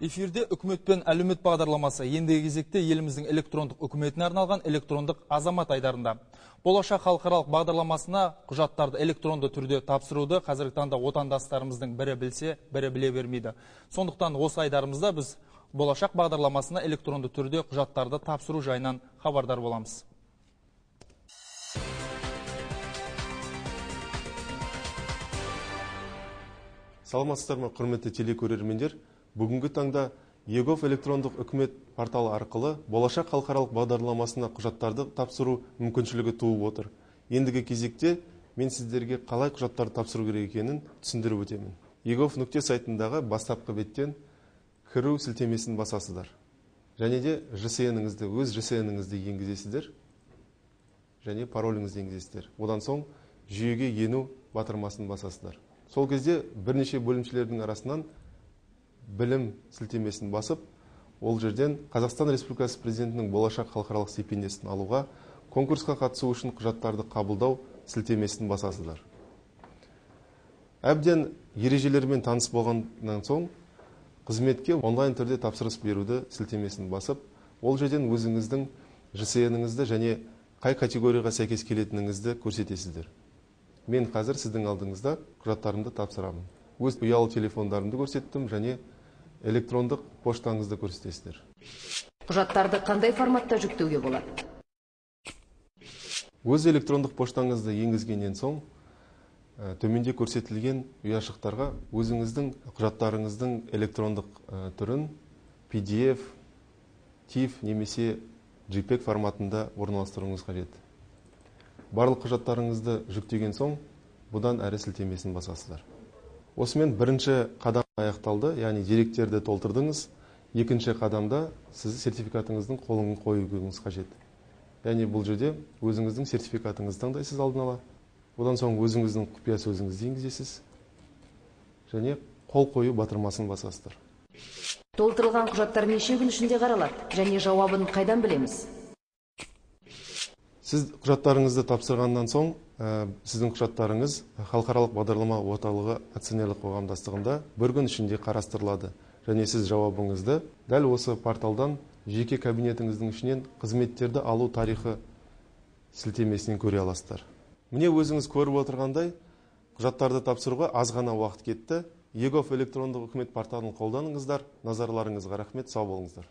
Эфирде үкімет пен әлеумет бағдарламасы. Ендігі кезекте еліміздің электрондық үкіметіне арналған электрондық азамат айдарында. Болашақ халықаралық бағдарламасына құжаттарды электронды түрде тапсыруды қазіргі таңда отандастарымыздың бірі білсе, бірі біле бермейді. Сондықтан осы айдарымызда біз Болашақ бағдарламасына электронды түрде құжаттарды тапсыру жайынан хабардар боламыз. Саламатсыздар ма, құрметті телекөрермендер? Бүгінгі таңда eGov электрондық үкімет порталы арқылы Болашақ халықаралық бағдарламасына құжаттарды тапсыру мүмкіншілігі туып отыр. Ендігі кезекте мен сіздерге қалай құжаттарды тапсыру керек екенін түсіндіріп өтемін. eGov нүкте сайтындағы бастапқы беттен кіру сілтемесін басасыздар. Және де ЖСН-іңізді, өз ЖСН-іңізді енгізесіздер және пароліңізді енгізесіздер. Одан соң жүйеге ену батырмасын басасыздар. Сол кезде бірнеше бөлімшелердің арасынан білім сілтемесін басып, ол жерден Қазақстан Республикасы Президентінің Болашақ халықаралық стипендиясын алуға конкурсқа қатысу үшін құжаттарды қабылдау сілтемесін басасыздар. Әбден ережелермен таныс болғаннан соң қызметке онлайн түрде тапсырыс беруді сілтемесін басып, ол жерден өзіңіздің ЖСН-іңізді және қай категорияға сәйкес келетініңізді көрсетесіздер. Мен қазір сіздің алдыңызда құжаттарымды тапсырамын. Өз ұялы телефондарымды көрсеттім және электрондық поштаңызды көрсетесіздер. Құжаттарды қандай форматта жүктеуге болады? Өз электрондық поштаңызды енгізгеннен соң, төменде көрсетілген ұяшықтарға өзіңіздің құжаттарыңыздың электрондық түрін PDF, TIFF немесе JPEG форматында орналастыруыңыз қажет. Барлық құжаттарыңызды жүктеген соң, бұдан әрі сілтемесін басасыздар. Осымен бірінші қадам аяқталды, яғни деректерді толтырдыңыз. Екінші қадамда сіз сертификатыңыздың қолын қоюыңыз қажет. Яғни бұл жерде өзіңіздің сертификатыңызды таңдайсыз алдын ала. Одан соң өзіңіздің құпия сөзіңізді енгізесіз және қол қою батырмасын басасыздар. Толтырылған құжаттар неше күн ішінде қаралады және жауабын қайдан білеміз? Сіз құжаттарыңызды тапсырғаннан соң, сіздің құжаттарыңыз халықаралық бағдарлама орталығы акционерлік қоғамдастығында бір күн ішінде қарастырылады. Және сіз жауабыңызды дәл осы порталдан жеке кабинетіңіздің ішінен қызметтерді алу тарихы сілтемесінен көре аласыздар. Міне өзіңіз көріп отырғандай, құжаттарды тапсыруға аз ғана уақыт кетті. eGov электрондық үкімет порталын қолданыңыздар. Назарларыңызға рахмет, сау болыңыздар.